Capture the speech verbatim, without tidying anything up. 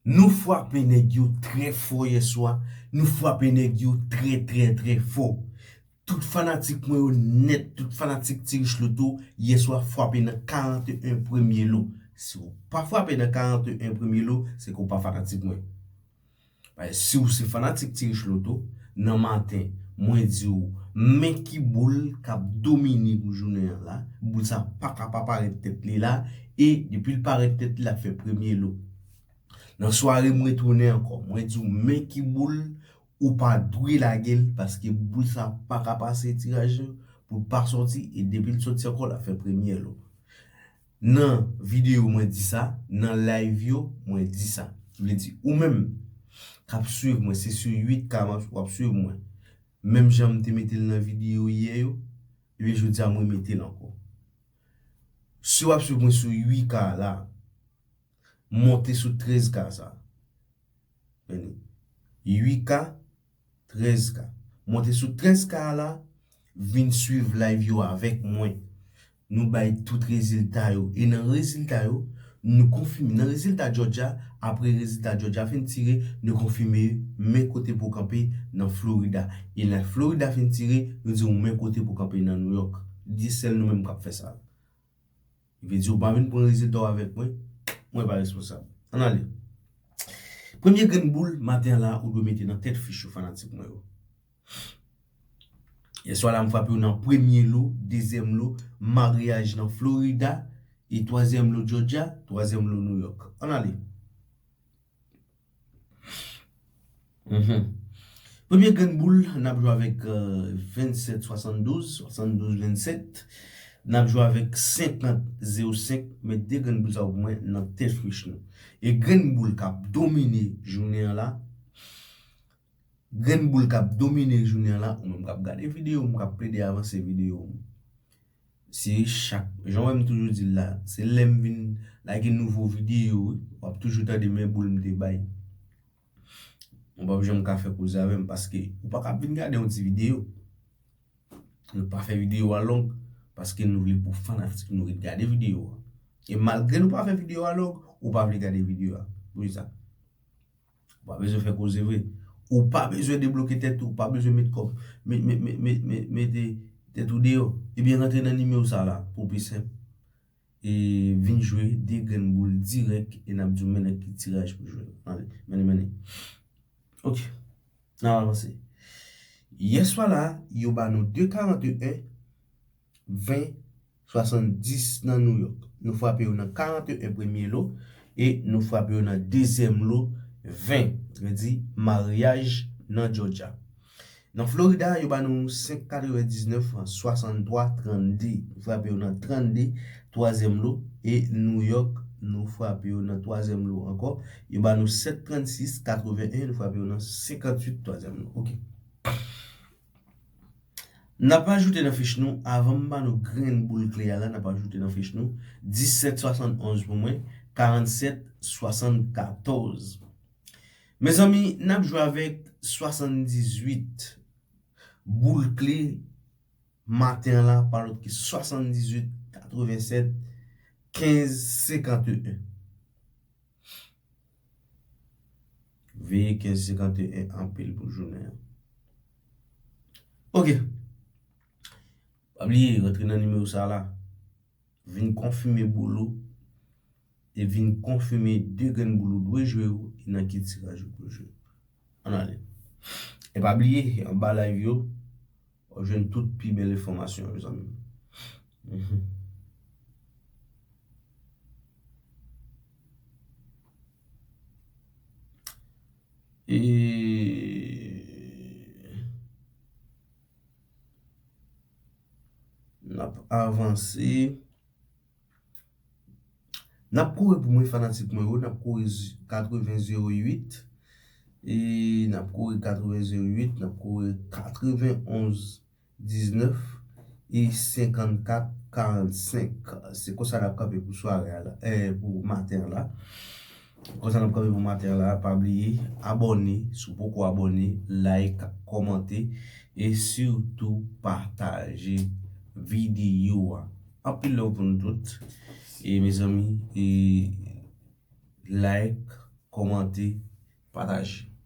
Nou frape nèg yo trè fò yèswa. Nou frape nèg yo trè, trè, trè fò. Tout fanatik mwen yo nèt, tout fanatik Ti Rich Loto, yèswa frape nan karannteyen premye lo. Si w pa frape nan karannteyen premye lo, se ke w pa fanatik mwen. Paske si w se fanatik Ti Rich Loto, nan maten, mwen di w, men ki boul k ap domine pou jounen an la, boul sa pa ka pa parèt tèt li la, e depi l parèt tèt li, l ap fè premye lo. Nan sware, m retounen ankò, mwen di w, men ki boul, ou pa dwe lage l, paske boul sa pa ka pase tiraj pou l pa sòti, e depi l sòti ankò, l ap fè premye lo. Nan videyo mwen di sa, nan live yo mwen di sa. Ki vle di ou menm k ap swiv mwen, se sou uit K w ap swiv mwen. Menm jan m te mete l nan videyo yè yo, ebyen jodi a mwen mete l ankò. Si w ap swiv mwen sou uit K la, monte sou trèz K sa. Tande. Uit K, trèz K. Monte sou trèz K a la, vin swiv live yo avèk mwen. Nou bay tout rezilta yo. E nan rezilta yo, nou konfime. Nan rezilta Georgia, apre rezilta Georgia fin tire, nou konfime men kote pou kanpe nan Florida. E lè Florida fin tire, nou di w men kote pou kanpe nan New York. Di sèl nou menm k ap fè sa. Li vle di ou pa vin pran rezilta w avèk mwen, mwen pa responsab. Ann ale. Premye grenn boul maten an la, ou dwe mete nan tèt fich ou, fanatik mwen yo. Yèswa la, m frape w nan premye lo, dezyèm lo, maryaj nan Florida, e twazyèm lo Georgia, twazyèm lo New York. Ann ale. Mhm. Premye grenn boul, n ap jwe avèk, euh, vennsèt swasanndouz, swasanndouz vennsèt. N ap jwe avèk senkant zewo senk. Met de grenn boul sa yo pou mwen nan tèt fich nou. E grenn boul k ap domine jounen an la, grenn boul k ap domine jounen an la, ou menm k ap gade videyo m, k ap plede avanse videyo m. Se chak, jan w wè m toujou di l la, se lè m vin lage nouvo videyo, wi, w ap toujou tande men boul m te bay. Ou p ap janm ka fè koze avè m paske ou pa ka ap vin gade yon ti videyo. Nou pa fè videyo a long paske nou vle pou fanatik nou ret gade videyo a. E malgre nou pa fè videyo a long, ou pa vle gade videyo a. Pou sa. Ou pa bezwen fè koze vre. Ou pa bezwen debloke tèt ou, ou pa bezwen met kòb, met, met, met, met, met, mete tèt ou deyò. Ebyen, rantre nan nimewo sa la, pou pi senp. E vin jwe de grenn boul dirèk, e n ap di w men nan ki tiraj pou jwe. Ale, mennen, mennen. Ok. N ap avanse. Yèswa la, yo ba nou de karannteyen, ven, swasanndis nan New York. Nou frape yo nan karannteyen premye lo e nou frape yo nan dezyèm lo ven, vle di maryaj nan Georgia. Nan Florida, yo ba nou senk katrevendiznèf, swasanntwa, trannde. Nou frape yo nan trannde, twazyèm lo, e New York, nou frape yo nan twazyèm lo ankò. Yo ba nou sèt trannsis, katreven en, nou frape yo nan senkantuit, twazyèm lo. Ok. N ap ajoute nan fich nou, avan m ba nou grenn boul kle a la, n ap ajoute nan fich nou, disèt swasannonz pou mwen, karannsèt swasannkatòz. Mezanmi, n ap jwe avèk swasanndizuit. Boul kle maten an la, pa lòt ke swasanndizuit, katrevensèt, kenz, senkanteyen. Veye kenz senkanteyen anpil pou jounen an. Ok. Pa bliye, rantre nan nimewo sa la. Vin konfime boul ou. E vin konfime de grenn boul ou dwe jwe yo e nan ki tiraj ou dwe jwe. Ann ale. E pa bliye, anba live yo, w ap jwenn tout pi bèl enfòmasyon yo, zanmi m. Mhm. E n ap avanse. N ap kore pou mwen, fanatik mwen yo, n ap kore z-, katreven zewo uit, e n ap kore katreven zewo uit, n ap kore katrevenonz diznèf e senkannkat karannsenk. Se konsa n ap kanpe pou sware a la, eh, pou maten an la. Konsa n ap kanpe pou maten an la, pa bliye abòne, si w poko abòne, like, kòmante, e sitou pataje videyo a. Anpil love pou nou tout. E mezanmi, e like, kòmante, pataje.